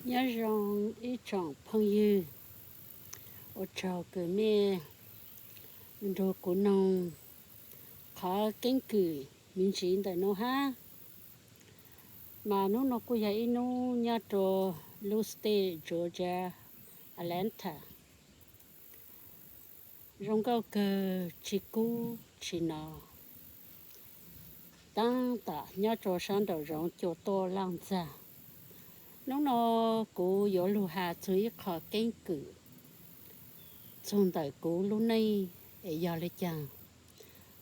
Nyob zoo ib tsoom phooj ywg, ua tsaug kws mej nrug kuv noog qhov keeb kwm me ntsis ntawm no hab. Mas nub no kuj yog ib nub nyob rua lub state Georgia, Atlanta. Zoo nkauj kawg, tsis kub tsis no, taab tom nyob rua sab nraum zoov cua tuaj laaj ntxag. Nub no kuv yuav lug has txug ib qho keeb kwm txug ntawm kuv lub neej es yog le caag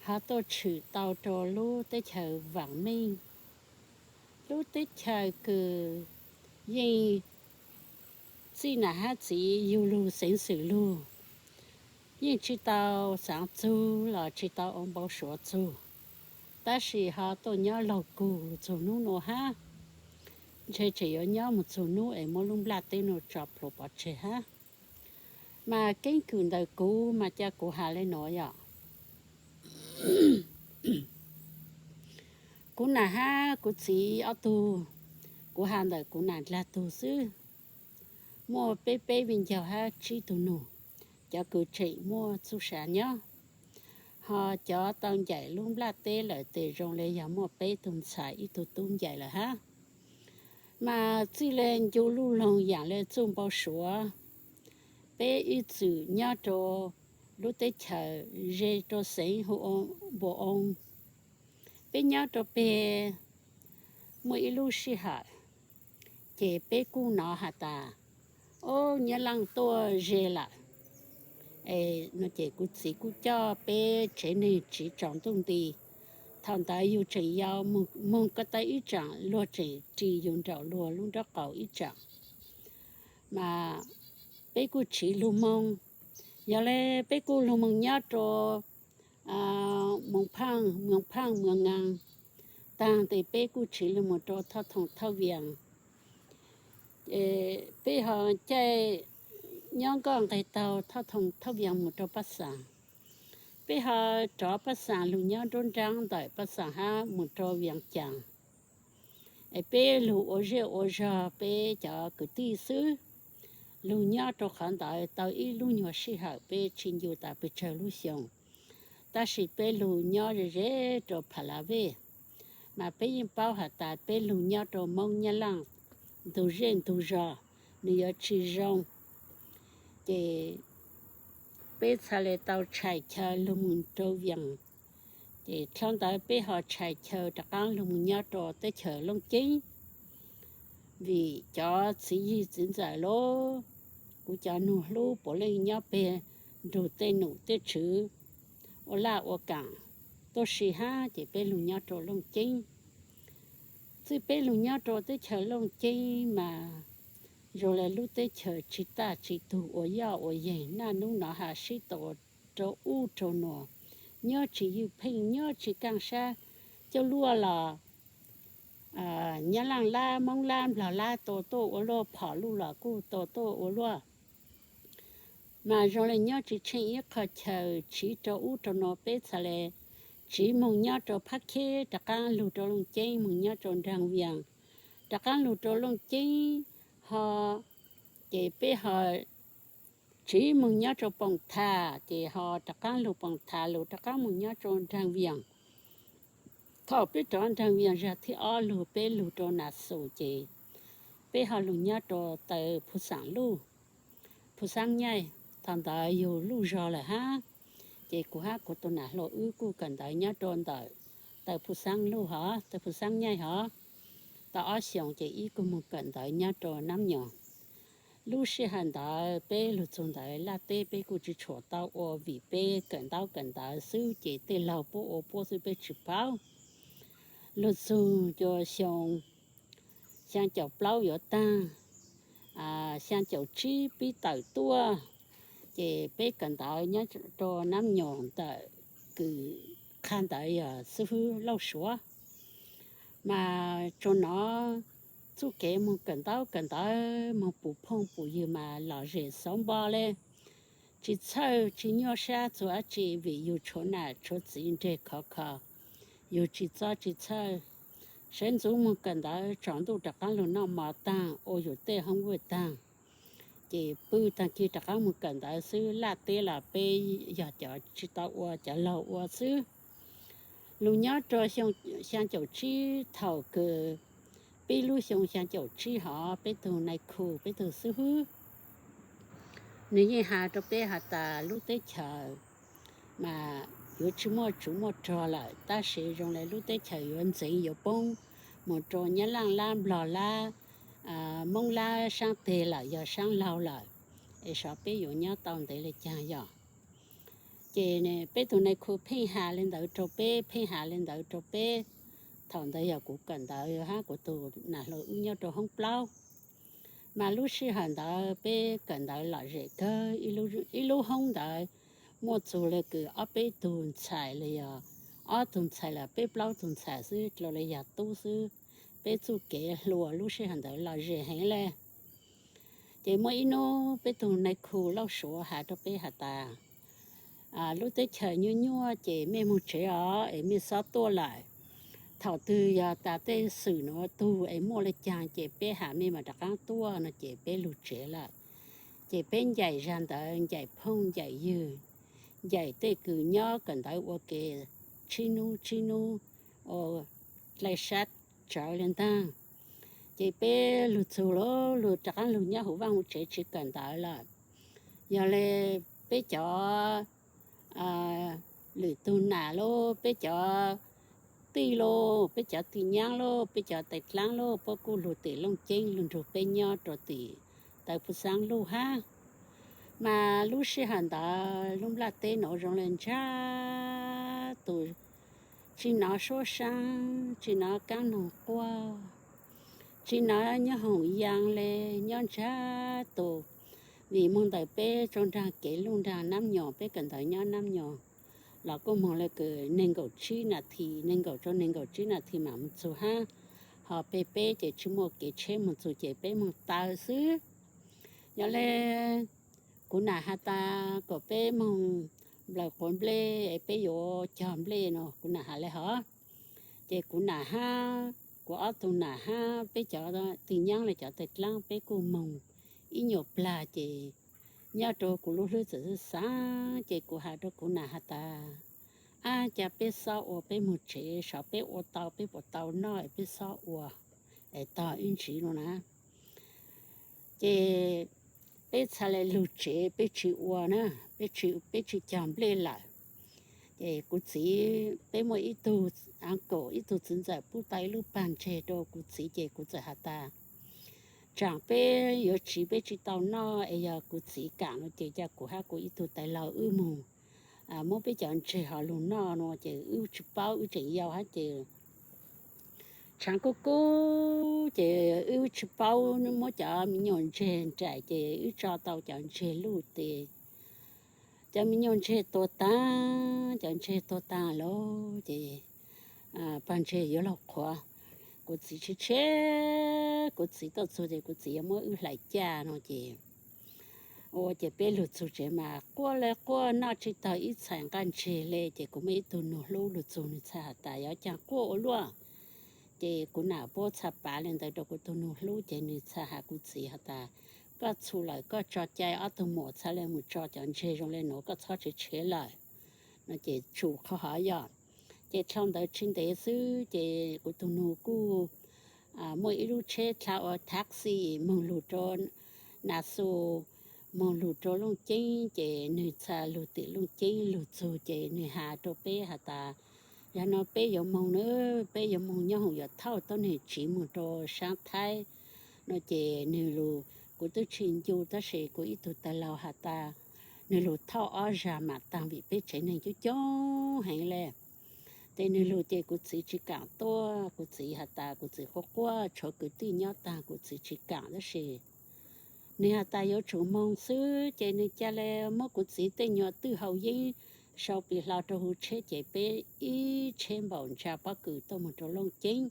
ho tuaj tshwm tau rua lub teb chaws vaam meej, lub teb chaws kws yeej txij nam hab txiv yug lug xeev xwm lug, yeej tsis tau xaav txug los tsis tau ua npau suav txug, tab sis ho tuaj nyob laug kug txug nub nua hab, ntshe tseem yuav nyob moog txug nub es muab lub nplaj teb nua tso plhuav pov tseg hab. Mas keeb kwm ntawm kuv mas ca kuv has le nuav yom. Kuv nam hab kuv txiv ob tug, kuv has ntawm kuv nam dlaag tug xwb, muaj peb peb viv ncaus hab tsib tug nug, cov kws tseem muaj txuj sa nyob, ho cov tau ncaim lub nplaj teb lawm tes zoo le yog muaj peb tug ntxhais ib tug tub ncaim lawm hab. Mas txij le ncu luj loog yaam le txuj npau suav, peb ib txwm nyob rua lub teb chaws ze rua xeev hu ua Npoo Oo. Peb nyob rua peg muaj ib lub sij hawm, ces peb kuj nov has tas, ob, Nyab Laaj tuaj ze lawm no. Ces kuv txiv kuj coj peb tsev neeg tsiv tsaus ntuj nti. Thaum ntawd yug tseem yau, moog ko taw ib tsaam luag tseem ris yug nraum luag lub nraub qaum ib tsaam, mas peb kuj tsiv lug moog. Yog le peb kuj lug moog nyob rua Moos Phaaj, Moos Phaaj, Moos Ngaa, taag tes peb kuj tsiv lug moog rua Thoj Thoom Thoj Vias. Peb ho caij nyob nkoj nqeg taug Thoj Thoom Thoj Vias moog rua Paj Xaas. Peb ho rov Paj Xaas lug nyob nruab nraab ntawm Paj Xaas hab moog rua Vias Caas. Es peb lug ua zej ua zog peb cov kwv tij xwb. Lug nyob rua qhov ntawd tau ib lub nyuag sij hawm, peb tsis ncu tas pes tsawg lub xyoo, tab sis peb lug nyob ze ze rua Pha La Vej. Mas peb yeej paub has tas peb lug nyob rua Moob Nyab Laaj ntug zej ntug zog, nwg yuav tsis zoo. Ces peb txhad le tau tshais chaw lug moog rua Vias. Ces dlhau ntawd peb ho tshais chaw rov qaab lug moog nyob rua teb chaws Looj Ceeb, vim cov txiv yig txiv ntxawm lug, kuv cov nug hlub puav leej nyob peg nrug tej num tej tswv ua laj ua kaam tuaj si hab, ces peb lug nyob rua Looj Ceeb. Txij peb lug nyob rua teb chaws Looj Ceeb mas zoo le lub teb chaws tsis taj tsis tug, ua yoj ua yeeg, naj nub nov has sib tau rua ub rua nuav, nyob tsis ywj pheej, nyob tsis kaaj sab. Coj luaj los Nyab Laaj lab, Moob lab, Nplog lab tau tuaj ua luaj, phom luj los kuj tau tuaj ua luaj. Mas zoo le nyob tsis tsheej ib qho chaw, tsiv rua ub rua nuav, peb txhad le tsiv moog nyob rua Phab Kheb, rov qaab lug rua Looj Ceeb, moog nyob rua Nraag Vias, rov qaab lug rua Looj Ceeb, ho ces peb ho tsiv moog nyob rua Poom Tha, ces ho rov qaab lug Poom Tha lug rov qaab moog nyob rua Nraag Vias. Thaum peb rov Nraag Vias zag thib ob lug, peb lug rua Nas Xus, ces peb ho lug nyob rua taw Phu Xaam Luj, Phu Xaab Nyaij. Thaum ntawd yug luj zog lawm hab, ces kuv hab kuv tus nam hluas wb kuj kawm ntawv nyob rua ntawm taw Phu Xaab Luj hov, taw Phu Xaab Nyaij hov. Tau ob xyoos ces ib kuj moog kawm ntawv nyob rua Nab Nyoos. Lub sij hawm ntawd peb lug txug ntawd laj teb peb kuj tsis tshua tau ua, vim peb kawm ntaub kawm ntawv xwb, ces tej laug puab ua puab xwb peb tsis paub. Lug txug cua xyoo xyaa caum plaub yuav taag, xyaa caum tsib pib tawm tuaj, ces peb kawm ntawv nyob rua Nab Nyoos ntawm kws qha ntawv yog xib hwb Lauj Suav. Mas tsuas nov txuj kev moog kawm ntaub kawm ntawv, moog pum phooj pum ywg mas lom zem xauv npo le. Tsis txhawj tsis nyuaj sab txug dab tsi, vim yug tshuav nam tshuav txiv nreg khov kho, yug tsis txob tsis txhawj. Sawv ntxuv mus kawm ntawv tsaus ntuj rov qab los noj mov taag ua yus tej hoob vuj taag, ces pw taag kig rov qab mus kawm ntawv xwb. Laj teb los peb yog cov tsis tau ua, cov laug ua xwb. Lug nyob rua xyoo xyaa caum tsib thaum kws pib lub xyoo xyaa caum tsib hov, peb tug nai khu peb tug xib hwb, nwg yeej has rua peb has tas lub teb chaws mas yuav tsis muaj tsov muaj rog lawm, tab sis zoo le lub teb chaws yuav ntxeev yuav poob mus rua Nyab Laaj lab, Nplog lab, Moob lab saab teg lawm, yog saab laug lawm, es xyov peb yuav nyob tau ntev le caag yog. Ces peb tug nai khu pheej has le ntawd rua peb, pheej has le ntawd rua peb. Thaum ntawd yog kuv kawm ntawv hab kuv tug nam hluas wb nyob rua hoob plaub. Mas lub sij hawm ntawd peb kawm ntawv lom zem kawg, ib lub hoob ntawd muaj txug le kws ob peb tug ntxhais los yog ob tug ntxhais los peb plaub tug ntxhais xwb, dlua le yog tub xwb. Peb txuj kev hluas lub sij hawm ntawd lom zem heev le. Ces muaj ib nub peb tug nai khu Lauj Suav has rua peb has tas, lub teb chaws nyuaj nyuaj ces mej moog tsev os, es mej xob tuaj lawm. Thaum twg yog tas tej xwm nuav tug es muaj le caag ces peb has mej mam rov qaab tuaj no ces peb lug tsev lawm. Ces peb ncaim zag ntawd, ncaim phooj ncaim ywg, ncaim tej kws nyob kawm ntawv ua ke tsib nub tsib nub, ua dlai sab tsawv le ntaag. Ces peb lug txug lug rov qaab lug nyob huv vaaj huv tsev tsis kawm ntawv lawm. Yog le peb cov lwm tug nam lauj, peb cov tij lauj, peb cov tij nyaab lauj, peb cov tais dlaab lauj, puab kuj lug tim Looj Ceeb lug nrug peb nyob rua tim taw pug xaab luj hab. Mas lub sij hawm ntawd lub nplaj teb nuav zoo le ntsag tus, tsis nov suab saab, tsis nov kaab noog quaj, tsis nov nyob hoom yaa le, nyob ntsag tus. Vim moog ntawm peb tsaug nraag kev luj nraag Naab Nyoos, peb kawm ntawv nyob Naab Nyoos los kuj moog le kws neeg nkaum tsib nas this, neeg nkaum rua neeg nkaum tsib nas this mam moog txug hab. Ho peb peb ces tsis muaj kev tsheb moog txug ces peb moog taw xwb. Yog le kuv nam has tas kom peb moog nplawm quav nplej es peb yuav cog nplej no, kuv nam has le hov. Ces kuv nam hab kuv ob tug nam hab peb cov tij nyaab le cov tais dlaab peb kuj moog ib nyuas plag ces nyob rua kuv lub hlwb txawm xwb xaav ces kuv has rua kuv nam has tas, ab, ca peb xob ua peb moog tsev, xyov peb ua tau peb puas tau noj es peb xob ua es tog wb ntsiv no na. Ces peb txhad le lug tsev peb tsis ua na, peb tsis cog nplej lawm. Ces kuv txiv, peb muaj ib tug uncle, ib tug txiv ntxawm pub tau ib lub pag ntseg rua kuv txiv ces kuv txawm has tas, tsaam peb yuav tsiv peb tsis tau noj es yog kuv txiv kaam no ces ca kuv hab kuv ib tug tais laug wb moog muab peb cov ntseg hov lug noj no ces wb tsis paub, wb tseem yau hab ces tshaav kub kub ces wb tsis paub, muab cov me nyuam ntseg nraim ces wb tso tau cov ntseg luj tes cov me nyuam ntseg tuag taag, cov ntseg tuag taag lawm ces pag ntseg yuav luag qhuav. Kuv txiv tsheb tsheb, kuv txiv tuaj txug ces kuv txiv yuav muab wb hlais caj no ces ua ces peb lug txug tsev mas quaj le quaj, noj tsis tau ib txhais nqaj ntseg le ces kuv muaj ib tug nus hlub lug txug nws txhad has tas yuav caag quaj ua luaj. Ces kuv nam puab txhad pav le ntawd rua kuv tug nus hlub ces nws txhad has kuv txiv has tas, koj txhum lawm koj tso cai ob tug muam txhad le mus tso cov ntseg zoo le nuav, koj txhob tsev tsev lawm no ces tshum qhov hov yog. Ces dlhau ntawd tsis ntev xwb ces kuv tug nus kuj muaj ib lub tsheb dlha ua taxi moog lug rua Nas Xus, moog lug rua Looj Ceeb ces nwg txhad lug tim Looj Ceeb lug txug ces nwg has rua peb has tas, yog no peb yuav moog na, peb yuav moog nyob hoom yuav thauj tuab neeg tsiv moog rua saab Thaib no ces nwg lug, kuv twb tsis ncu tab sis kuv ib tug tais laug has tas nwg lug thauj ob zag mam taag vim peb tsev neeg coob coob heev le. Ces nwg lug ces kuv txiv tsis kaam tuaj, kuv txiv has tas kuv txiv quaj quaj tshuav kwv tij nyob taag kuv txiv tsis kaam tab sis nwg has tas yuav tsum moog xwb ces nwg ca le muab kuv txiv tej nyuas twj hau yeeb sau pis hlo rua huv tsheb ces peb ib tsheb npaum ntsa pob kws tuaj moog rua Looj Ceeb.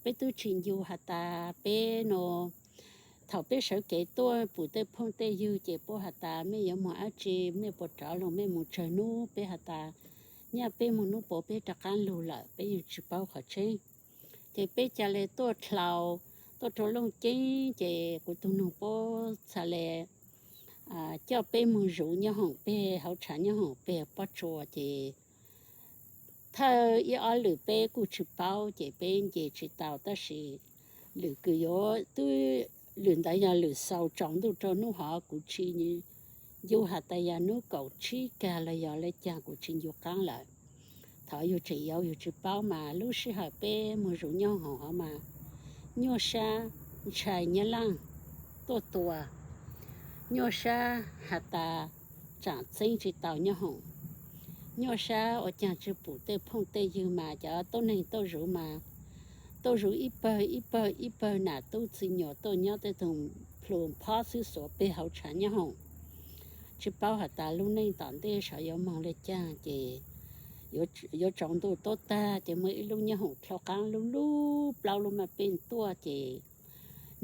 Peb twb tsis ncu has tas peb no, thaum peb sawv kev tuaj pum tej phooj tej ywg ces puab has tas mej yuav moog dlaab tsi, mej puas rov lug, mej moog tsawg nub, peb has tas nyaj peb moog nub puas peb rov qaab lug lawm, peb yeej tsis paub qhov tseeb. Ces peb ca le tuaj dlhau, tuaj rau Looj Ceeb, ces kuv tus nus puab txhaj le coj peb moog zuv nyob hoom peg hauv tshav nyob hoom peg pob tsuas. Ces thawj ib ob lwm peb kuj tsis paub ces peb nce tsis tau, tab sis lwm kws yuav twb, lwm ntawd yog lwm xaus tsaus ntuj rau nub hov, kuv tsis ncu has tas yog nub kaum tsib kag los yog le caag kuv tsis ncu qaab lawm. Thaum yug tseem yau yug tsis paub mas lub sij hawm peb moog zuv nyob hoom hov mas nyuaj sab, ntshai Nyab Laaj tuaj tua, nyuaj sab has tas tsaam txeeb tsis tau nyob hoom, nyuaj sab ua caag tsis pum tej phooj tej ywg mas cov tuab neeg tuaj zuv mas tuaj zuv ib pawg ib pawg ib pawg nam tub txwj nyuam tuaj nyob tej tug plhu phob xwb xuav peg hauv tshav nyob hoom. Tsis paub has tas lub neej tom ntej sav yuav moog le caag ces yuav tsaus ntuj tuab tag ces muaj ib lub nyob hoom dlhau qaab lub lub plaub lub maj pej tuaj ces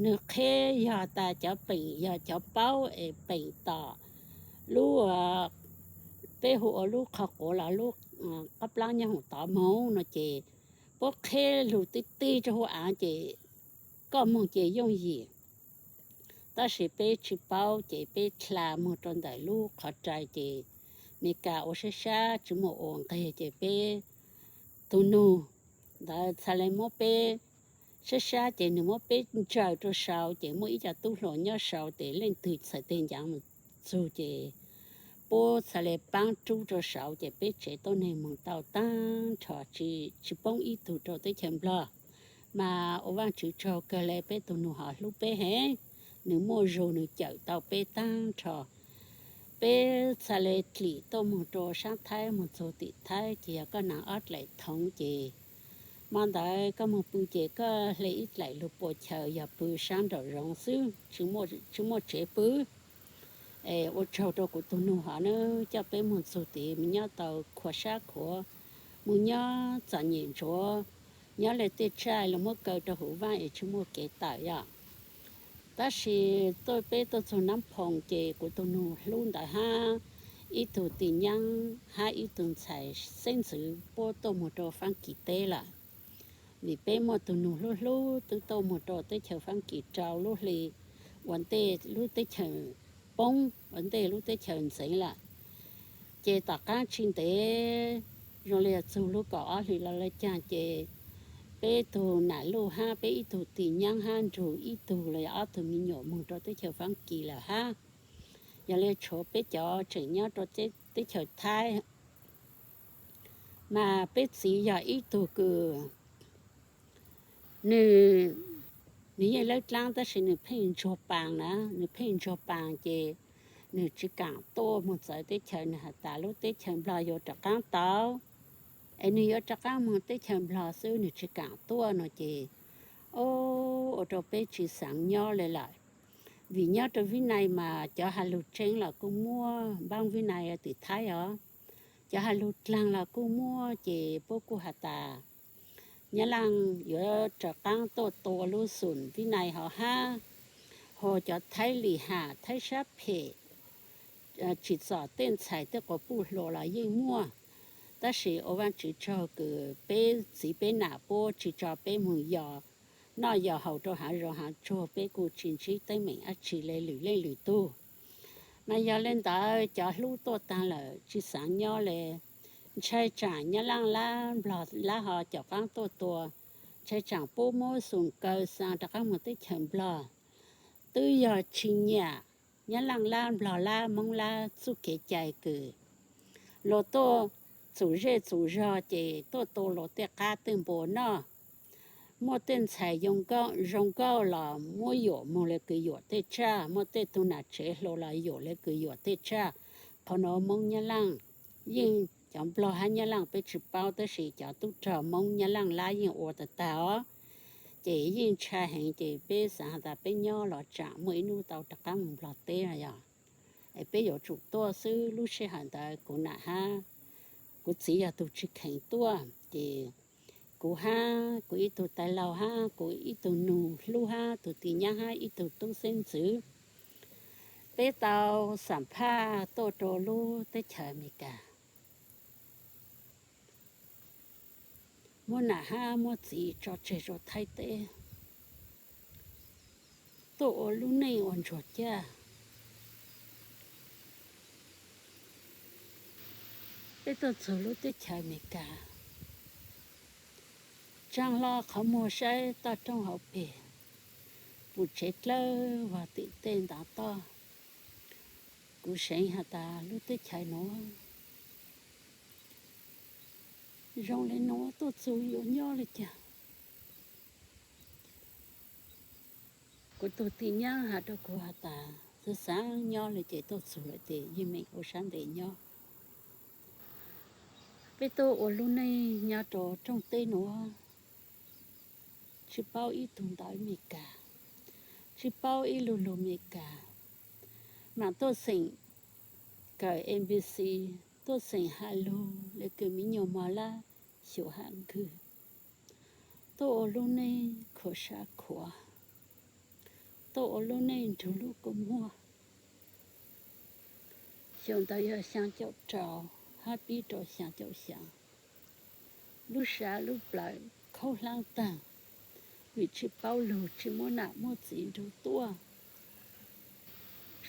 nwg qheb yog tas cov peem yog cov paub es peem tom lub peb hu ua lub qhov quav los lub qab plaab nyob hoom tod moog no ces puab qheb lug tib tib rua huv aav ces koj moog ces yooj yim. Tab sis peb tsis paub ces peb dlha moog rua ntawm lub qhov rai ces Meskas ua sab sab tsis muaj ua nqeg ces peb tug nug ntawd txhaj le muab peb sab sab ces nwg muab peb ntsaws rua saud ces muaj ib co tub hluas nyob saud ces leej twg txhais teg ncaav mus txug ces puab txhaj le paab rub rua saud ces peb tsev tuab neeg moog tau taag nrho, tsis poob ib tug rua teb chaws Nplog. Mas ua Vaajtswv tsaug kawg le peb tug nug hov hlub peb heev, nwg muaj zug nwg cawm tau peb taag nrho. Peb txhaj le dlim tuaj moog rua saab Thaib moog txug tim Thaib ces yog koj naav ob dlaim thoov ces mo ntawd koj moog pw ces koj hle ib dlaim lug pua chaw yog pw saab nraum zoov xwb, tsis muaj tsev pw. Es ua tsaug rua kuv tug nug hov nwg coj peb moog txug tid moog nyob tau khuam sab khuav, moog nyob txom nyem ntsuav, nyob le tej tsaj lug muab kaw rua huv vaaj es tsis muaj kev tawm yom. Tab sis tuaj peb tuaj txug Naab Phoom ces kuv tug nug hlub ntawd hab ib tug tij nyaab hab ib tug ntxhais xeeb ntxwv puab tuaj moog rua Faab Kis teb lawm. Vim peb muaj tug nug hlub hlub twb tuaj moog rua teb chaws Faab Kis rau lub hli ua ntej lub teb chaws poob, ua ntej lub teb chaws ntxeev lawm. Ces tom qaab tsis ntev zoo le txug lub kaum ob hlis los le caag ces peb tug nam luj hab peb ib tug tij nyaab hab nrug ib tug los yog ob tug me nyuam moog rua teb chaws Faab Kis lawm hab. Yog le tshuav peb cov tseem nyob rua teb chaws Thaib. Mas peb txiv yog ib tug kws nwg, nwg yeej lawb dlaab tab sis nwg pheej ntsuag paas na, nwg pheej ntsuag paas ces nwg tsis kaam tuaj moog txawv teb chaws, nwg has tas lub teb chaws Nplog yuav rov qaab tau, es nwg yuav rov qaab moog teb chaws Nplog xwb, nwg tsis kaam tuaj no ces, o, ua rua peb tsis xaav nyob le lawm. Vim nyob rua Vib Nais mas cov has lug tseeb los kuj muaj, npaab Vib Nais tim Thaib os, cov has lug dlaag los kuj muaj, ces puab kuj has tas Nyab Laaj yuav rov qaab tuaj tua lub xum Vib Nais hov hab, ho cov Thaib Lim Ham, Thaib sab phem, tsim txom tej ntxhais tej quas puj hluas los yeej muaj. Tab sis ua Vaajtswv tsaug kws peb txiv peb nam puab tsis tso peb moog yos noj yos haus rua haav zoov haav tsuag, peb kuj tsis ntsib teeb meem dab tsi le lwm leej lwm tug. Mas yog le ntawd cov hlub tuaj taag lawm tsis xaav nyob le, ntshai tsaam Nyab Laaj lab Nplog lab ho caum qaab tuaj tua, ntshai tsaam puab muab xum kaw xaa rov qaab moog teb chaws Nplog. Twb yog tsis nyam Nyab Laaj lab Nplog lab Moob lab txuj kev cai kws luag tuaj txum zej txum zog ces tuaj tua luag tej qab tej npua noj. Muaj tej ntxhais zoo nkauj los muab yuam moog le kws yuam tej tsaj, muaj tej tug nam tsev hluas los yuam le kws yuam tej tsaj. Qhov nuav Moob Nyab Laaj yeej, cov Nplog hab Nyab Laaj peb tsis paub tab sis cov tub rog Moob Nyab Laaj lab yeej ua tag tag os. Ces yeej ntshai heev ces peb xaav has tas peb nyob los tsaam muaj ib nub tau rov qaab moog Nplog teb no yog, es peb yuav tsum tuaj xwb. Lub sij hawm ntawd kuv nam hab kuv txiv yog tug tsis kheev tuaj ces kuv hab kuv ib tug tais laug hab kuv ib tug nus hlub hab tug tij nyaab hab ib tug tub xeeb ntxwv, peb tau xam phaj tuaj rua lub teb chaws Amelikas. muab nam hab muab txiv tso tseg rua Thaib teb, tuaj ua lub neej ua ntsuag caj. Peb tuaj txug lub teb chaws Amelikas, tsaab hlob qhov muag saib toj roob hauv peg, pum tsev dlawb vog tim tej ntav toj. Kuv seev has tas lub teb chaws nuav zoo le nuav, tuaj txug yuav nyob le caag? Kuv tug tij nyab has rua kuv has tas, xaav xaav nyob le ces tuaj txug lawm ces yeej meem ua sab ntev nyob. Peb tuaj ua lub neej nyob rua rooj teb nuav, tsi paub ib tug ntawv Amelikas, tsi paub ib lu lug Amelikas, maam tuaj xeem kawm A B C, tuaj xeem has lug le kws miv nyuas mog lab xyuas ham nkws, tuaj ua lub neej khuam sab khuav, tuaj ua lub neej nrug lub kua muag. Xyoo ntawd yog xyaa caum rau hab pib rua xyaa caum xyaa. Lub sab lub plawv khaub hlaab taag, vim tsi paub lug, tsi muab nam muab txiv nrug tuaj.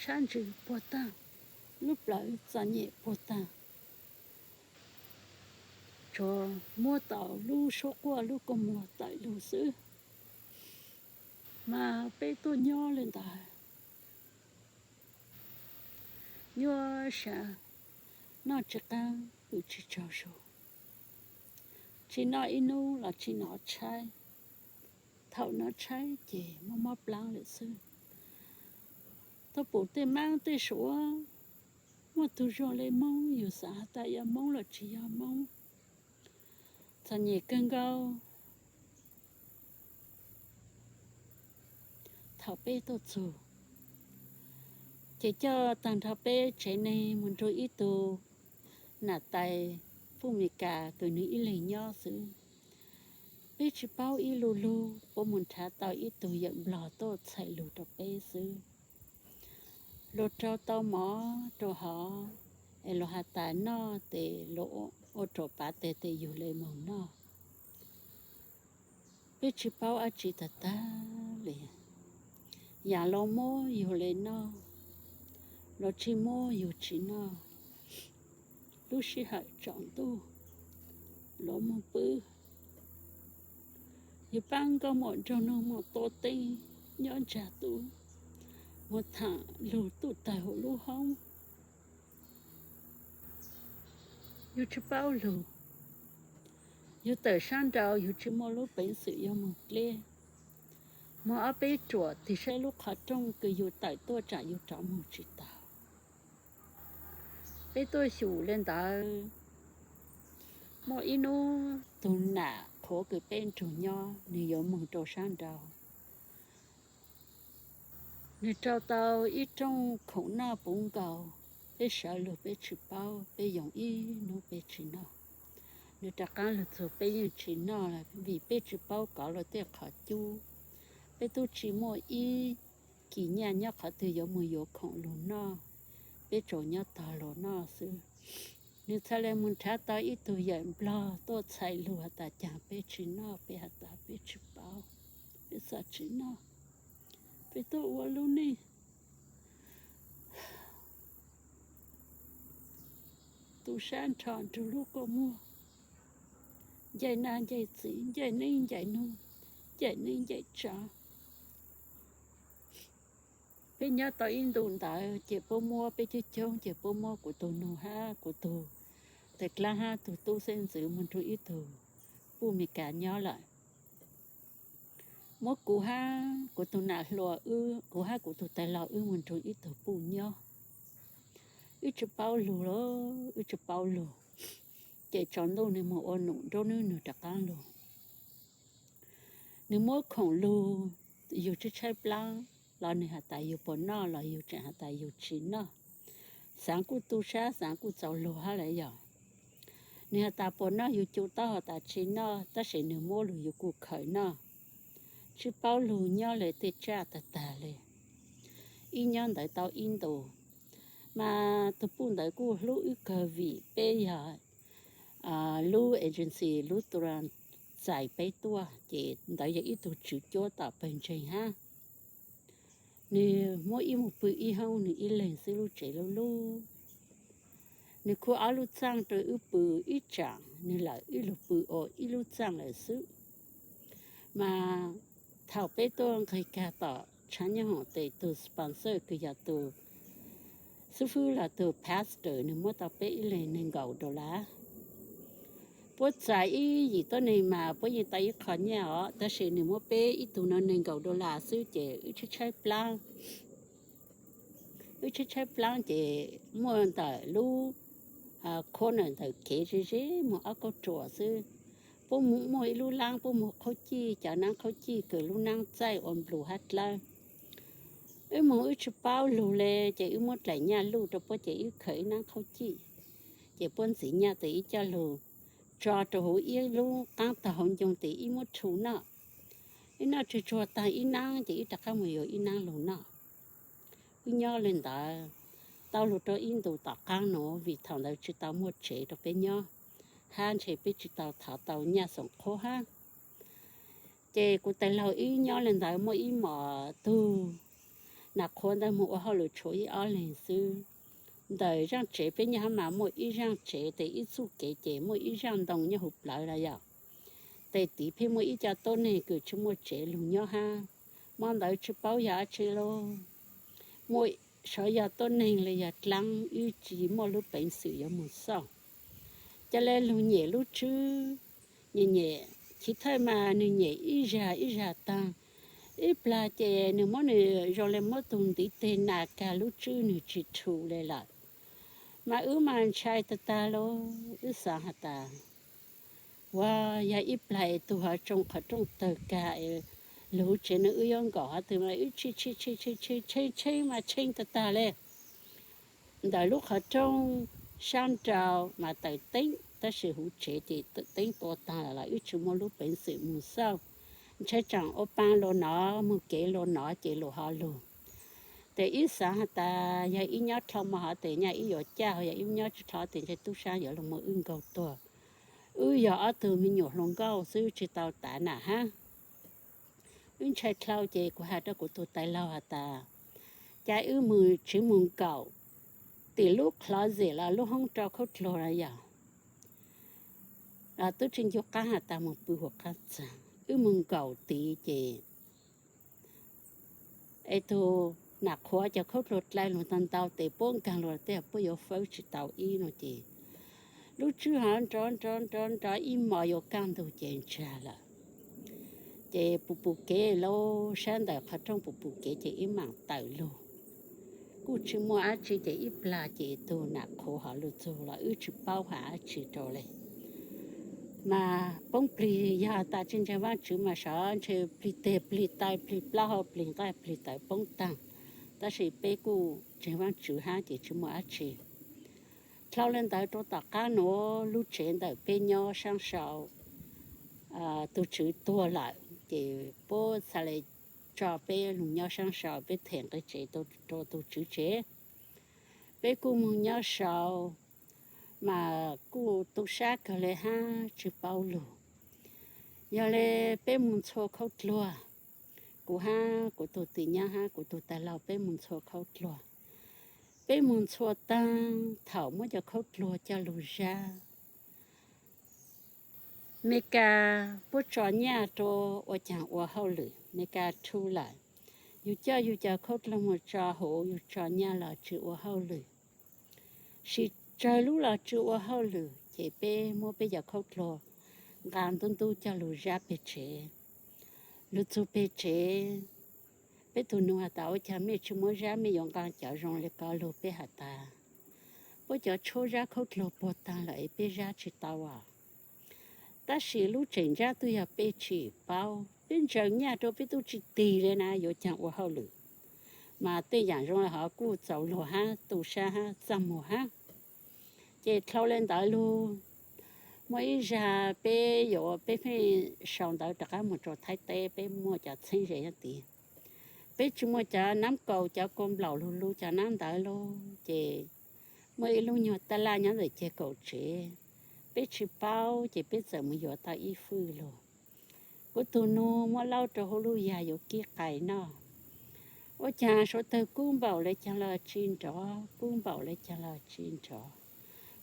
Sab ntsws puag taag, lub plawv txom nyem puag taag, tsuas muab tau lub suab quaj lub kua muag tawm lug xwb. Mas peb tuaj nyob le ntawd, nyuaj sab, noj tsi qaab, pw tsi tsaug zug, tsi noj ib nub los tsi nov tshaib. Thaum nov tshaib ces mob mob plaab lawm xwb. Tuaj pum tej maab tej suav, muaj tug zoo le Moob, yug xaav has tas yog Moob los tsi yog Moob. Txom nyem kawg nkaus. Thaum peb tuaj txug, ces coj taag nrho peb tsev neeg mus nrug ib tug nam tais puj Amelikas kws nwg ib leeg nyob xwb. Peb tsi paub ib lu lug, puab mus nrhav tau ib tug yawm Nplog tuaj txhais lug rua peb xwb. Luag rau tau mov rua hov, es luag has tas noj tes luag ua rua pav teg tes yug le moog noj. Peb tsi paub dlaab tsi taag taag le. Yaam luag muab yug le noj, luag tsi muab yug tsi noj. Lub sij hawm tsaus ntuj, luag moog pw, yug paab nkauj muam nraug nug muam tua teeb, nyob ntsag tub, muag thaam lug tuj tawg huv lub hoob. Yug tsi paub lug, yug tawm sab nraud yug tsi muaj lub peev xwm yuav moog dleb. Muag ob peb ruam tig saib lub qhov rooj kws yug tawm tuaj tsam yug rov moog tsi tau. Peb tuaj xyum le ntawd, muaj ib nub tug nam qhuav kws peb nrug nyob nwg yuav moog rua sab nraud. Nwg rau tau ib rooj khoom noj puv nkaus, peb sawv lug peb tsi paub, peb yoo ib nub peb tsi noj. Nwg rov qaab lug txug peb yeej tsi noj, vim peb tsi paub kov luag tej qhov cub. Peb tub tsi muaj ib kis nyaj nyob qhov twg yuav moog yuav khoom lug noj, peb tsuas nyob tog lug noj xwb. Nwg txhaj le moog nrhav tau ib tug yawm Nplog tuaj txhais lug has tas caag peb tsi noj, peb has tas peb tsi paub, peb xav tsi noj. Peb tuaj ua lub neej tu sab nrho nrug lub kua muag, ncaim nas ncaim txiv, ncaim neej ncaim nug, ncaim neej ncaim tsav. Peb nyob tau ib ntu ntawd ces puab muab peb coob coob ces puab muab kuv tug nug hab kuv tug tais dlaab hab tug tub xeeb ntxwv moog nrug ib tug puj Meskas nyob lawm. Muab kuv hab kuv tug nam hluas, kuv hab kuv tug tais laug wb moog nrug ib tug puj nyob. Wb tsi paub lug, wb tsi paub lug. Ces tsaus ntuj nwg moog ua num nruab nwb nwg rov qaab lug. Nwg muab khoom lug, yug tshaib tshaib plaab los nwg has tas yug puas noj los yug tseem has tas yug tsi noj. Xaav kuj tu sab, xaav kuj txaus lug hab lawm yog. Nwg has tas puas noj, yug cu taub has tas tsi noj, tab sis nwg muab lug yug kuj khaws noj. Tsi paub lug, nyob le tej tsaj tag tag le. Ib nyob ntawd tau ib ntu, mas tug puj ntawd kuj hlub wb kawg vim peb yog lub agency, lub tour txais peb tuaj, ces ntawd yog ib tug tswv cuab tom pawg ntseeg hab. Nws muab ib mus pw ib hoob nws ib leeg xwb lub tsev lub lub. Nws khuv ob lub txaaj rau wb pw ib tsaam, nws lawm wb lug pw ua ib lub txaaj lawm xwb. Mas thaum peb tuaj nqeg kag tom tshaab nyob hoom tes tug sponsor kws yog tug xib fwb los tug pastor nws muab tau peb ib leeg neeg nkaum dollar. Puab txais ib yim tuab neeg mas puab yeej tau ib qho nyaj os, tab sis nws muab peb ib tug no neeg nkaum dollar xwb ces wb tshaib tshaib plaab. Wb tshaib tshaib plaab ces muaj ntawm lub corner ntawm kev ze ze moog ob kauj ruam xwb. Puab muaj ib lub laab puab muag qhaub cij, cov naab qhaub cij kws lub naab txaij ua nplus hab dlawb. Wb moog wb tsi paub lug le, ces wb muab dlaim nyaj luj rau puab ces wb khaws ib naab qhaub cij. Ces puab ntxiv nyaj tes wb coj lug tso rau huv ib lub qaab taug hauv ncoo tes wb muab rhu noj. Wb noj tsuag tsuag taag ib naab ces wb rov qaab moog yuav ib naab lug noj. Wb nyob le ntawd tau lug rau ib ntus tom qaab nuav vim thaum ntawd tsi tau muaj tsev rau peb nyob, hab ntshe peb tsi tau thov tau nyaj xoom qhuab hab. Ces kuv tais laug wb nyob le ntawd muaj ib mos tug nam qhuav ntawd moog ua hauj lwm tshuav ib ob leeg xwb. Ntawm zaaj tsev peb nyob hab mas muaj ib zaaj tsev tes ib txuj kev ces muaj ib zaaj ntoo nyob huv plawv los yog. Tes tiv pheej muaj ib co tuab neeg kws tsi muaj tsev lug nyob hab. Mo ntawd tsi paub yog dlaab tsi lauj, muaj sav yog tuab neeg los yog dlaab wb tsi muaj lub peev xwm yuav moog xauj. Ca le lug nyem lub tswb, nyem nyem, chiv thawj mas nwg nyem ib zag ib zag taag. Ib plag ces nwg muab nwg zoo le muab tug ntiv teg nas kag lub tswb nwg tsi rhu le lawm. Mas wb mas ntshai tag tag lauj, wb xaav has tas, ua, yog ib plag es tug hov tsoo qhov rooj tawg kag es lug huv tsev no wb yuav nkaum hov twg mas wb tshee tshee tshee mas tshee tag tag le. Ntawm lub qhov rooj sab nrau mas taws teeb tab sis huv tsev ces teeb tua taag lawm los wb tsi muaj lub peev xwm moog xauj. Ntshai tsaam ua paa lug nov moog kev lug nov ces lug hov lug. Tes wb xaav has tas yog wb nyob dlhau mo hov tes nyaj wb yuav caj, ho yog wb nyob tsi dlhau tes ntshe tub sab yuav lug muab wb nkaug tuag. Wb yog ob tug me nyuam hluas nkauj xwb tsi tau tav nam hab. Wb ntshai dlhau ces kuv has rau kuv tug tais laug has tas, ca wb moog tsiv moog nkaum tim lub closet los lub hoob rau khaub dluag los yog, tub tsi ncu qaab has tas moog pw huv qaab txag. Wb moog nkaum tid ces es tug nam qhuav cov khaub dluag dlai lug ntau ntau tes puab nkaag lug tej puab yuav fawb tsi tau ib no ces lub tswb hov nrov nrov nrov nrov ib mos yuav kaj ntug ces ntsag lawm. Ces pum pum kev lauj, sab ntawm qhov rooj pum pum kev ces wb maam tawm lug. Kuj tsi muaj dab tsi ces ib plag ces tug nam qhuav hov lug txug los wb tsi paub has dab tsi rau le. Mas poob plig yog tas tsi ntseeg Vaajtswv mas sav ntshe plig teg plig taw plig plaub hau plig nqaj plig tawv poob taag. Tab sis peb kuj ntseeg Vaajtswv hab ces tsi muaj dab tsi. Dlhau le ntawd rau tom qaab nuav lub tsev ntawm peb nyob saab sau, tug tswv tuag lawm ces puab txhad le tso peb lug nyob saab sau, peb them nqe tsev rau tug tswv tsev. Peb kuj moog nyob sau, mas kuj tu sab kawg le hab tsi paub lug. Yog le peb moog ntxhua khaub dluag, kuv hab kuv tug tij nyab hab kuv tug tais laug peb moog ntxhua khaub dluag. Peb moog ntxhua taag thaum muab cov khaub dluag coj lug zab. Meskas puab tso nyaj rua ua caag ua hauj lwm, Meskas rhu lawm, yug coj yug cov khaub dluag moog tso huv, yug tso nyaj los tsi ua hauj lwm. Sim tsawg lub los tsi ua hauj lwm ces peb muab peb cov khaub dluag nqaa ntub ntub coj lug zab peg tsev. Lug txug peg tsev, peb tug nug has tas ua caag mej tsi muab zab, mej yuav nqaa cov zoo le ko lug? Peb has tas puab cov tshuab zab khaub dluag puag taag lawm es peb zab tsi tau as. Tab sis lub tseem ntsab twb yog peb tsim paub, peb ntsaws nyaj rua peb tub tsi tig le na, yuav caag ua hauj lwm. Mas tej yaam zoo le hov kuj txaus luag hab tu sab hab txaj muag hab. Ces dlhau le ntawd lug, muaj ib zag peb yuav, peb pheej sau ntawv rov qab moog rua Thaib teb, peb muaj cov txheeb ze nyob tid. Peb tsi muaj cov naab kaus cov kua nplaum lug lug cov naab ntawd lug ces muaj ib lub nyuag taj laj nyob ntawm ceg kaum tsev, peb tsi paub ces peb txawm moog yuav tau ib fwj lug. Kuv tus nus muab laub rau hauv lub yag yuav kib qais noj. Ua cas suav tawg kub npaum le caag los tsis nrov, kub npaum le caag los tsis nrov.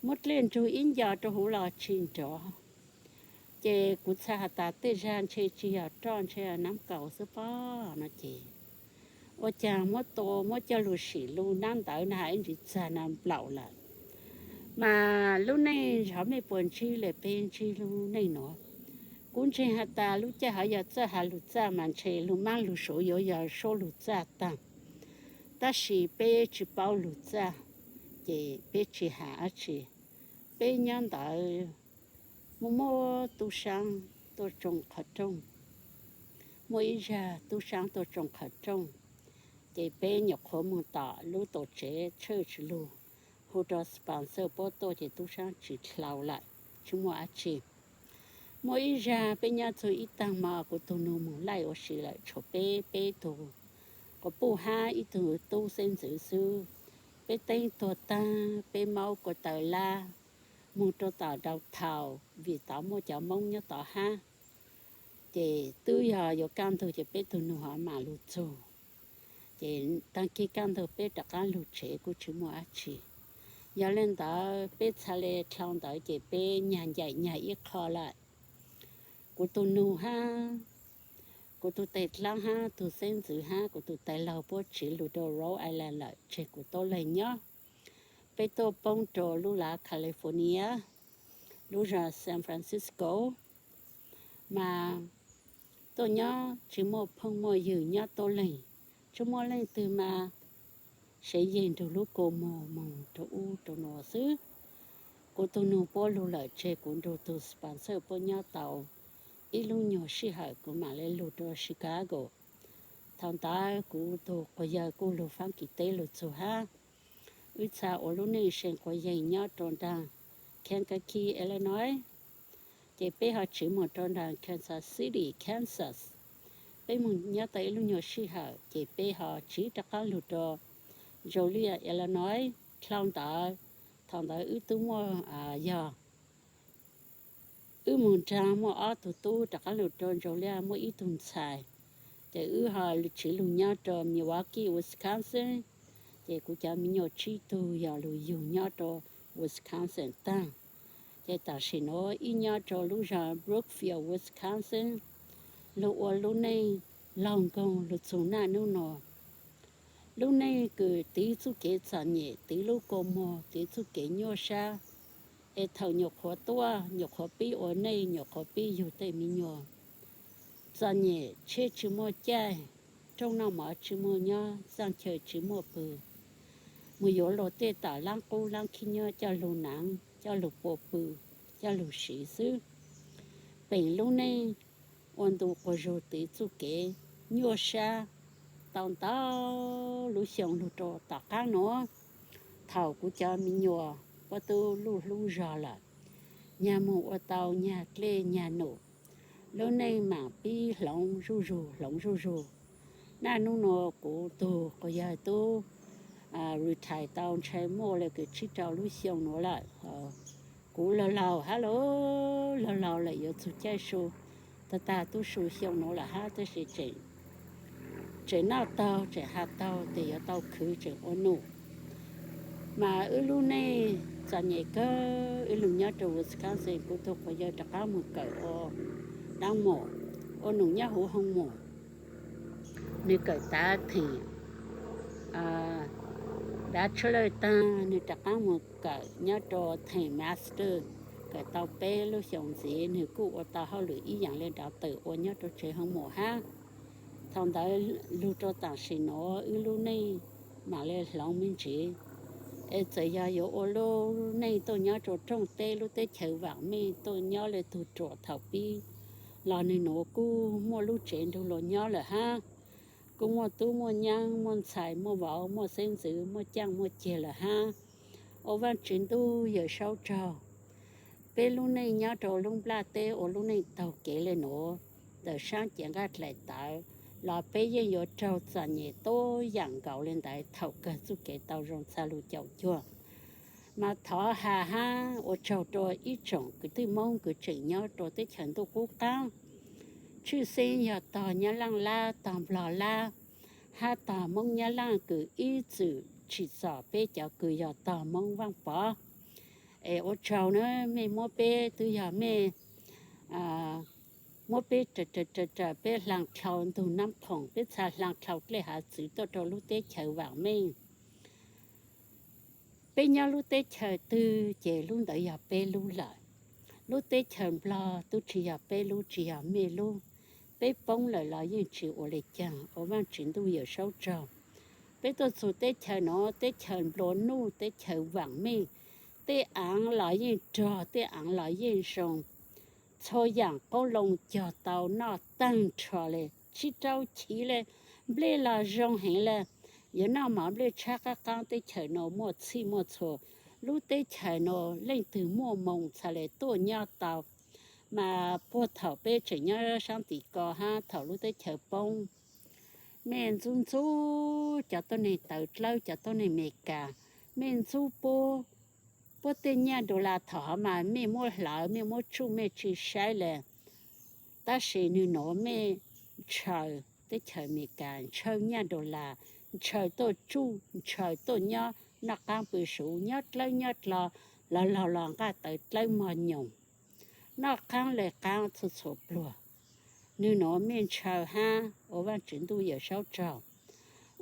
Muab dlej nrug ib nco rau huv los tsis nrov. Ces kuv txhais has tas tej zag ntshe tsis yog roj, ntshe yog nab kaus xwb pob no ces ua cas muab tua, muab coj lug sim lug nab ntawd na has ib ntsis txag na nplaum lawm. Mas lub neej ntshe mej puas ntsib le peb ntsib lub neej nuav. Kuv ntseeg has tas lub caij hov yog txawj has lug txaj mas ntshe lug maab lug suav yuav yog suab lug txaj taag. Tab sis peb tsis paub lug txaj, ces peb tsis has dab tsi. Peb nyob ntawd muaj muaj tub saab tuaj tsoo qhov rooj. Muaj ib zag tub saab tuaj tsoo qhov rooj, ces peb nyuam qhuav moog tom lub tuam tsev church lug, hu rau sponsor puab tuaj ces tub saab tsis dlhau lawm, tsis muaj dab tsi. Muaj ib zag peb nyob txug ib taag hmo kuv tug nus moog laij ua si lawm, tshuav peb, peb tug quas puj hab ib tug tub xeeb ntxwv xwb. Peb teeb tuag taag, peb maub kua taw lab moog rau tom downtown vim tod muaj cov Moob nyob tod hab. Ces twb yog yuav kaj ntug ces peb tug nus hov maam lug txug. Ces taag kig kaj ntug peb rov qaab lug tsev kuj tsis muaj dab tsi. Yog le ntawd peb txhaj le dlhau ntawd ces peb nyag ncaim nyag ib qho lawm. Kuv tug nus hab, kuv tug tais dlaab hab, tug xeeb ntxwv hab kuv tug tais laug puab tsiv lug rau Rhode Island lawm, tseg kuv tub leeg nyob. Peb tuaj poob rau lub lav California, lub zog San Francisco, mas tuaj nyob tsis muaj phooj muaj ywg nyob tub leeg, tsis muaj leej twg mas sev yeg nrug lub kua muag moog rau ub rau nuav xwb. Kuv tug nus puab lug lawm tseg kuv nrug tug sponsor puab nyob tau ib lub nyuag sij hawm kuv maam le lug rau Chicago. Thaus ntawd kuv tug quas yawg kuj lug faab kis teb lug txug hab. Wb txhaj ua lub neej seev quas yeeg nyob rau nraag Kankakee, Illinois, ces peb ho tsiv moog rau nraag Kansas City, Kansas. Peb moog nyob tau ib lub nyuag sij hawm ces peb ho tsiv rov qaab lug rau Joliet, Illinois. Dlhau ntawd, thaus ntawd wb tub muaj, yog wb moog nraag muaj ob tug tub rov qaab lug rau Joliet, muaj ib tug ntxhais, ces wb ho tsiv lug nyob rau Milwaukee, Wisconsin. Ces kuv cov me nyuam tsib tug yog lug yug nyob rau Wisconsin taag. Ces tam sim nuav wb nyob rau lub zog Brookville, Wisconsin, lug ua lub neej laug nkoog lug txug naj nub nua. Lub neej kws tiv txuj kev txom nyem, tiv lub kua muag, tiv txuj kev nyuaj sab, es thaus nyuam qhuav tuaj nyuam qhuav pib ua neej, nyuam qhuav pib yug tej me nyuam. Txom nyem, tsheb tsis muaj caij, rooj noj mov tsis muaj nyob, txaaj chaw tsis muaj pw, mus yuav luag tej tom laab qub laab khib nyob coj lug naav, coj lug pua pw, coj lug siv xwb. Peem lub neej ua ntu quas zug tiv txuj kev nyuaj sab tau ntau lub xyoo lug rau tom qaab nuav. Thaus kuv cov me nyuam puab tub luj hlub zog lawm, nyag moog ua tau nyag dlej nyag num, lub neej maam pib hloov zuj zug hloov zuj zug. Naj nub nua kuv tug quas yawg tub retire tau ntshai muaj le kws tsib rau lub xyoo nuav lawm. Kuv laug laug hab, laug laug lawm yuav txug caij su, tag tag tub su xyoo nuav lawm hab, tab sis tseem noj taug tseem has taug tes yuav tau khwv tseem ua num. Mas wb lub neej txom nyem kawg, wb lug nyob rau Wisconsin, kuv tug quas yawg rov qaab moog kawm ua dlaab mum, ua num nyob huv hoo mum. Nwg kawm tav theem bachelor taag, nwg rov qaab moog kawm nyob rau theem master, kawm tau peb lub xyoos ntxiv nwg kuj ua tau hauj lwm ib yaam le doctor ua nyob rau tsev hoo mum hab. Thaus ntawd lug rau tam sim nuav wb lub neej maam le hloov me ntsis. Es txawm yog yuav ua lub neej tuaj nyob rau rooj teb lub teb chaws vaam meej tuaj nyob le tug ruam thaus pib los nwg nuav kuj muaj lub tsev nrug luas nyob lawm hab, kuj muaj tub muaj nyaab muaj ntxhais muaj vauv muaj xeeb ntxwv muaj caaj muaj ceg lawm hab. Ua Vaajtswv ntuj Yawm Saub tsaug. Peb lub neej nyob rau lub nplaj teb ua lub neej taug kev le nuav, ntawm saab cev nqaj dlaim tawv los peb yeej yuav raug txom nyem tuab yaam nkaus le ntawd thaum kawg txuj kev tau zoo txha lug caum cuag. Mas thov has hab ua tsaug rua ib tsoom kwv tij Moob kws tseem nyob rua teb chaws ntuj qub qaab, tshwj xeeb yog tog Nyab Laaj Lab, tog Nplog Lab, hab tog Moob Nyab Laaj kws ib txwm tsim txom peb cov kws yog tog Moob Vaaj Pov. Es ua tsaug na, mej muab peb, twb yog mej muab peb raws raws peb hlaa dlhau ntug Naab Khoom, peb txha hlaa dlhau dlej hav txwv tuaj rau lub teb chaws vaam meej. Peb nyob lub teb chaws twg ces lub ntawd yog peb lub lawm. Lub teb chaws Nplog tub tsi yog peb lub, tsi yog mej lub. Peb poob lawm los yeej tsi ua le caag, ua Vaajtswv ntuj yawm saub tsaug. Peb tuaj txug teb chaws nuav, teb chaws nplua nuj, teb chaws vaam meej, tej aav los yeej rog, tej aav los yeej zoo. Txhua yaam qoob loo cog tau noj taag nrho le, sib rau chiv le, nplej los zoo heev le. Yuav noj mov nplej tshab qaab qaab, teb chaws nuav muaj txhij muaj txhua. Lub teb chaws nuav leej twg muaj moo txha le tuaj nyob tau. Mas puag thaum peb tseem nyob saab tim ko hab thaum lub teb chaws poob, mej ntxub ntxub cov tuab neeg tawv dlawb, cov tuab neeg Amelikas, mej ntxub puab, puab tej nyaj dollar thaum hov mas mej muab hlawv, mej muab tsuj, mej tsi saib le. Tab sis nwg nuav mej ntshaw teb chaws Amelikas, ntshaw nyaj dollar, ntshaw tuaj tsuj, ntshaw tuaj nyob noj qaab pw suv, nyob dlawb nyob dlo, los laug los nqaj tawv dlawb mog nyoos, noj qaab le qaab txhua txhua pluag. Nwg nuav mej ntshaw hab ua Vaajtswv ntuj yawm saub tsaug.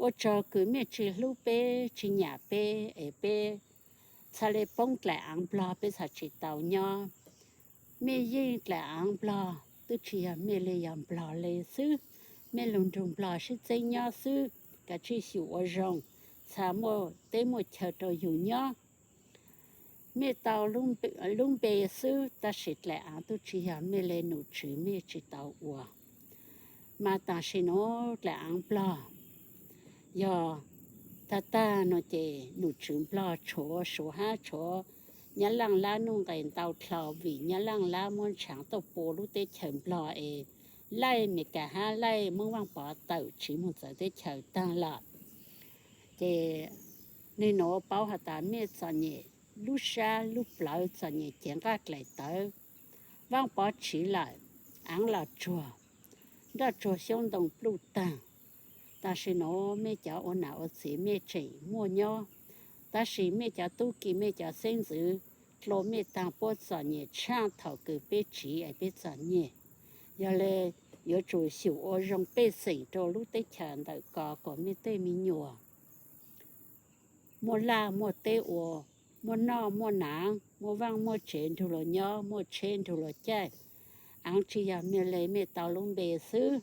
Ua tsaug kws mej tsi hlub peb, tsi nyam peb, es peb txha le poob dlaim aav Nplog, peb txha tsi tau nyob. Mej yeej dlaim aav Nplog, tub tsi yog mej le, yog Nplog le xwb. Mej lug nrug Nplog sib txeeb nyob xwb, kav tsij xyum ua zoo, txha muaj teb muaj chaw rau yug nyob. Mej tau lub npe xwb, tab sis dlaim aav tub tsi yog mej le, nom tswv mej tsi tau ua. Mas tam sim nuav dlaim aav Nplog yog tag tag nuav ces nom tswv Nplog tshuav Suav hab tshuav Nyab Laaj Lab nuj nqes ntau dlhau, vim Nyab Laaj Lab muab ntshaav tuaj pua lub teb chaws Nplog es laij Amelikas hab laij Moob Vaaj Pov tawm tsiv moog txawv teb chaws taag lawm. Ces nwg nuav paub has tas mej txom nyem lub sab lub plawv, txom nyem cev nqaj dlaim tawv. Vaaj Pov tsiv lawm, aav los tsuag, nroj tsuag xyoob ntoo pluj taag. Tam sim nuav mej cov ua nam ua txiv mej tseem muaj nyob, tab sis mej cov tub ki, mej cov xeeb ntxwv dlua mej taag, puab txom nyem tshaaj thaum kws peb tsiv es peb txom nyem. Yog le, yuav tsum xyum ua zoo pej xeem rau lub teb chaws ntawm ko kom mej tej me nyuam muaj laj muaj teb ua, muaj noj muaj naav, muaj vaaj muaj tsev nrug luas nyob, muaj tsheb nrug luas caij. Aav tsi yog mej le, mej tau lub npe xwb.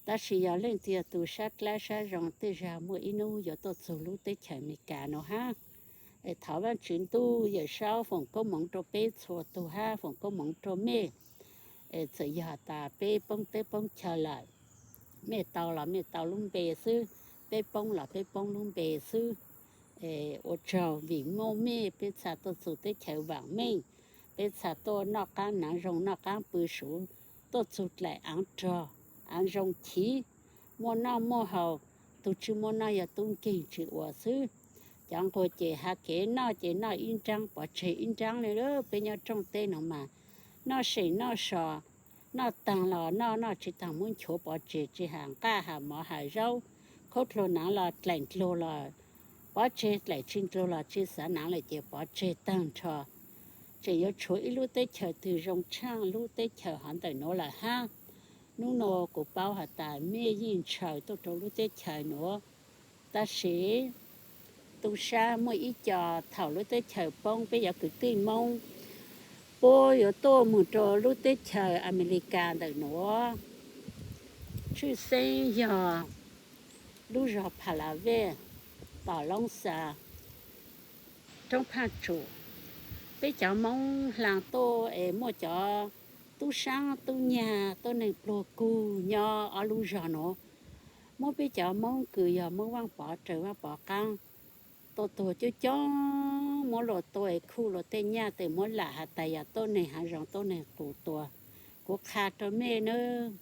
Tab sis yog leej twg yog tug sab dlab sab zoo, tej zag muaj ib nub yuav tuaj txug lub teb chaws Amelikas nuav hab. Es thov Vaajtswv ntuj yawm saub foom koob moov rau peb txhua tug hab foom koob moov rau mej. Es txawm yog tas peb poob teb poob chaw lawm, mej tau los mej tau lub npe xwb, peb poob los peb poob lub npe xwb. Es ua tsaug vim muaj mej peb txha tuaj txug teb chaws vaam meej, peb txha tuaj noj qaab naav zoo noj qaab pw suv, tuaj txug dlaim aav rog, aav zoo chiv, muaj noj muaj haus. Tug tsi muaj noj yog tub nkeeg tsi ua xwb. Cov nquag ces has kev noj ces noj ib nraab pov tseg ib nraab le. Peb nyob rooj teb nuav mas noj seem noj so, noj taag los noj, noj tsi taag muab nchuav pov tseg, tsi has nqaj has mov has zaub, khaub dluag naav los dlaim dluag los pov tseg, dlaim tsi dluag los tsi xav naav lawm ces pov tseg taag nrho. Tseem yuav tshuav ib lub teb chaws twg zoo tshaaj lub teb chaws hov ntawm nuav lawm hab. Nub nua kuv paub has tas mej yeej ntshaw tuaj rau lub teb chaws nuav, tab sis tub sab muaj ib co thaum lub teb chaws poob peb cov kwv tij Moob puab yuav tuaj moog rau lub teb chaws Amelikas ntawm nuav, tshwj xeeb yog lub zog Phalavej, tom Loob Xas, roob Phaaj Tsum. Peb cov Moob hlaa tuaj es muaj cov tub saab tub nyag tuab neeg pluag kug nyob ob lub zog nuav. Muab peb cov Moob kws yog Moob Vaaj Pov raws Vaaj Pov qaab, tua tuag coob coob, muab luas tua es khuj luas tej nyaj tes, muab lam has tas yog tuab neeg haav zoov tuab neeg qus tua. Kuv qha rau mej nawb,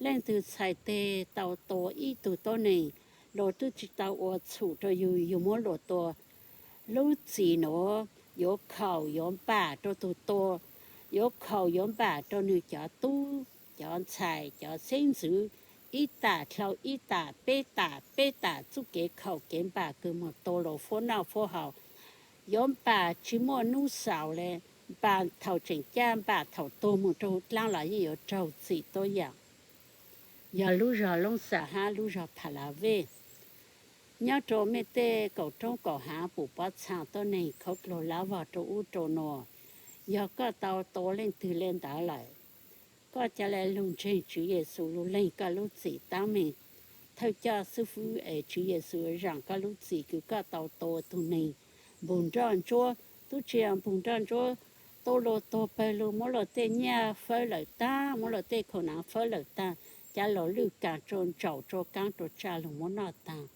leej twg txhais teg tau tua ib tug tuab neeg, luas twb tsi tau ua txhum rau yug, yug muab luas tua, lub txim nuav yuav khaum yuav npam rau tug tua, yuav khaum yuav npam rau nwg cov tub, cov ntxhais cov xeeb ntxwv ib tam dhau ib tam peb tam peb tam txuj kev khaum kev npam kws moog tua lug fuab noj fuab haus, yuav npam tsi muaj nub xaus le, npam thaum tseem caj npam thaum tuag moog rua huv dlaab los yeej yuav raug txim tuab yaam. Yog lub zog Loob Xas hab lub zog Phas Las Vej. Nyob rua mej tej kaum roob kaum haav pum pob txhaa tuab neeg khaub dluag lab vog rua ub rua nuav, yog koj tau tua leej twg le ntawd lawm, koj ca le lug ntseeg Tswv Yexus lug leeg koj lub txim taab meeg thawj coj xib fwb es Tswv Yexus zaam koj lub txim kws koj tau tua tug neeg npug nroj ntsuab, tub tsi npug nroj ntsuab, tua luag tuag pawg lug, muab luag tej nyaj fawb lawm taag, muab luag tej khau naav fawb lawm taag, ca luag lwj kaam tsua ntsaum tsua kaab rua tsaj lug muab noj taag.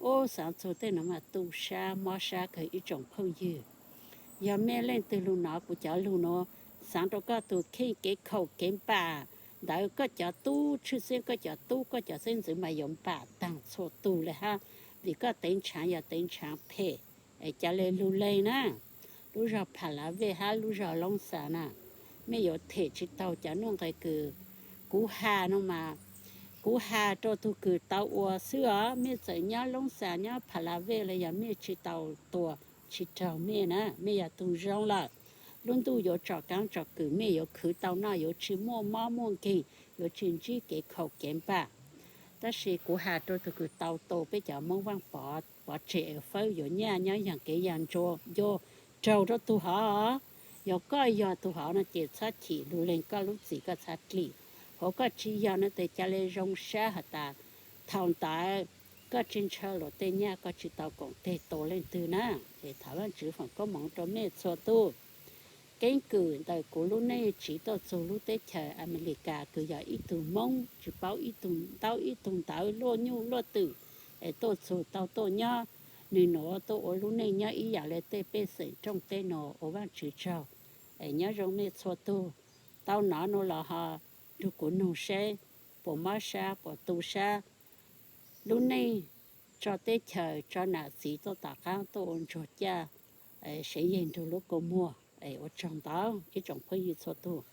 Ub, xaav txug tej nuav mas tu sab mob sab kawg ib tsoom phooj ywg. Yog mej leej twg lug nov kuv cov lug nuav, xaav rua koj tug kheej kev khaum kev npam ntawd, koj cov tub tshwj xeeb, koj cov tub koj cov xeeb ntxwv mas yuav npam taag txhua tug le hab, vim koj teev tshaav yog teev tshaav phem. Es ca le lug leeg na, lub zog Phas Las Vej hab lub zog Loob Xas na, mej yuav them tsi taug cov nuj nqes kws kuv has no mas, kuv has rua tug kws tau ua xwb os. Mej txawm nyob Loob Xas nyob Phas Las Vej los yog mej tsi tau tua, tsi raug mej na, mej yog tug zoo lawm. Lub ntuj yuav tsom kaab tsom kwm, mej yuav khwv tau noj, yuav tsi muaj mob muaj nkeeg, yuav tsi ntsib kev khaum kev npam. Tab sis kuv has rua tug kws tau tua peb cov Moob Vaaj Pov pov tseg es fawb yuav nyaj nyob yaag kev yaag ncua, yuav raug rua tug hov. Yog koj yog tug hov no ces txhob chim, lug leeg koj lub txim koj txhob chim. Hov koj tsi yog no tes ca le zoo sab has tas thaum ntawd koj tsi ntshaw luag tej nyaj, koj tsi tau koom teg tua leej twg na. Es thov Vaajtswv foom koob moov rua mej txhua tug. Keeb kwm ntawm kuv lub neej tsiv tuaj txug lub teb chaws Amelikas kws yog ib tug Moob tsi paub ib tug ntaub ib tug ntawv, luaj nyuj luaj twm, es tuaj txug tau tuaj nyob, nwg nuav tuaj ua lub neej nyob ib yaam le tej pej xeem rooj teb nuav, ua Vaajtswv tsaug. Es nyob zoo mej txhua tug, tau nov nuav los ho nrug kuv nug seb puas mob sab puas tu sab. Lub neej tso teb chaws tso nam txiv tuaj tom qaab tuaj ua ntsuag caj, sev yeeg nrug lub kua muag. Es ua tsaug ntau ib tsoom phooj ywg txhua tug.